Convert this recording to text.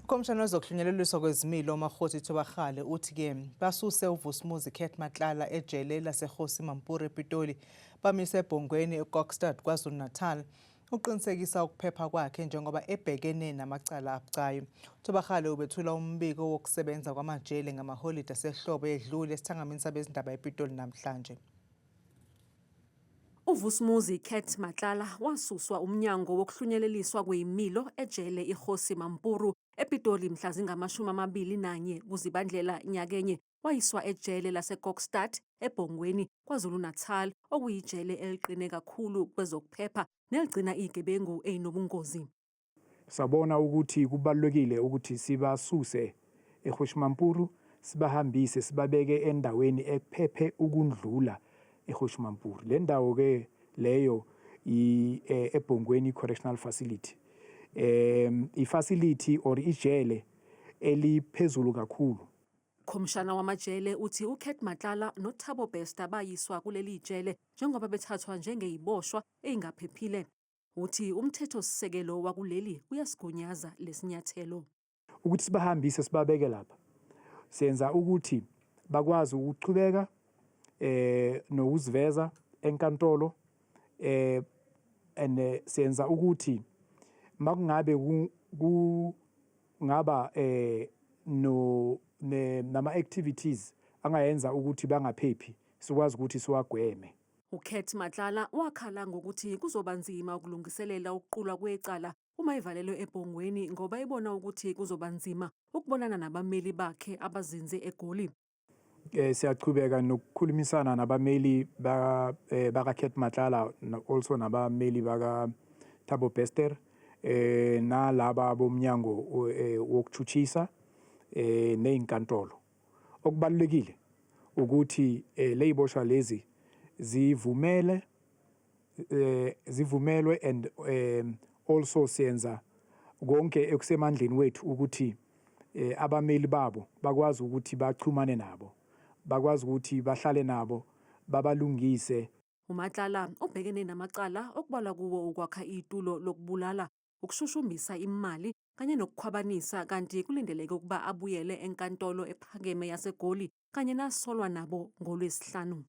Ukhomishana wezokuhlunyeleliswa kwezimilo uMakgosi Thobakgale uthi-ke basuse uVusimuzi Cat Matlala ejele laseKgosi Mampuru ePitoli bamise eBhongweni eKokstad KwaZulu-Natal uqinisekisa ukuphepha kwakhe njengoba ebhekene namacala abucayi. Thobakgale ubethula umbiko wokusebenza kwamajele ngamaholide asehlobo edlule esithangamini sabezindaba ePitoli namhlanje. UVusimuzi Cat Matlala wasuswa umnyango wokuhlunyeleliswa kwezimilo ejele iKgosi Mampuru ePitoli mhla zingama-21 kuZibandlela nyakenye, wayiswa ejele laseKokstad eBhongweni KwaZulu-Natal, okuyijele eliqine kakhulu kwezokuphepha neligcina izigebengu ezinobungozi. Sabona ukuthi kubalulekile ukuthi sibasuse eKgosi Mampuru, sibahambise, sibabeke endaweni ephephe ukundlula eKgosi Mampuru. Le ndawo ke leyo eBhongweni Correctional Facility, i-facility or ijele eliphezulu kakhulu. Khomishana wamajele uthi uCat Matlala noThabo Bester bayiswa kuleli jele njengoba bethathwa njengeziboshwa ezingaphephile. Uthi umthethosisekelo wakuleli uyasigunyaza lesinyathelo. Ukuthi sibahambise, sibabeke lapha, senza ukuthi bakwazi ukuchubeka nokuziveza enkantolo, and senza ukuthi makungabe kungaba no nama activities angayenza ukuthi bangaphephi, sikwazi ukuthi siwagweme. UCat Matlala wakhala ngokuthi kuzoba nzima ukulungiselela ukuqulwa kwecala uma evalelwe eBhongweni, ngoba ebona ukuthi kuzoba nzima ukubonana nabameli bakhe abazinze eGoli. Siyachubeka nokukhulumisana nabameli ba baka Cat Matlala, also nabameli baka Thabo Bester, nalaba bomnyango wokuchuchisa nezinkantolo. Okubalulekile ukuthi leziboshwa lezi zivumele zivumelwe and also siyenza konke ekusemandleni wethu ukuthi abameli babo bakwazi ukuthi baxhumane nabo, bakwazi ukuthi bahlale nabo, babalungise. UMatlala ubhekene namacala okubalwa kuwo ukwakha itulo lokubulala, ukushushumbisa imali kanye nokukhwabanisa, kanti kulindeleke ukuba abuyele enkantolo ephakeme yaseGoli kanye nasolwa nabo ngoLwesihlanu.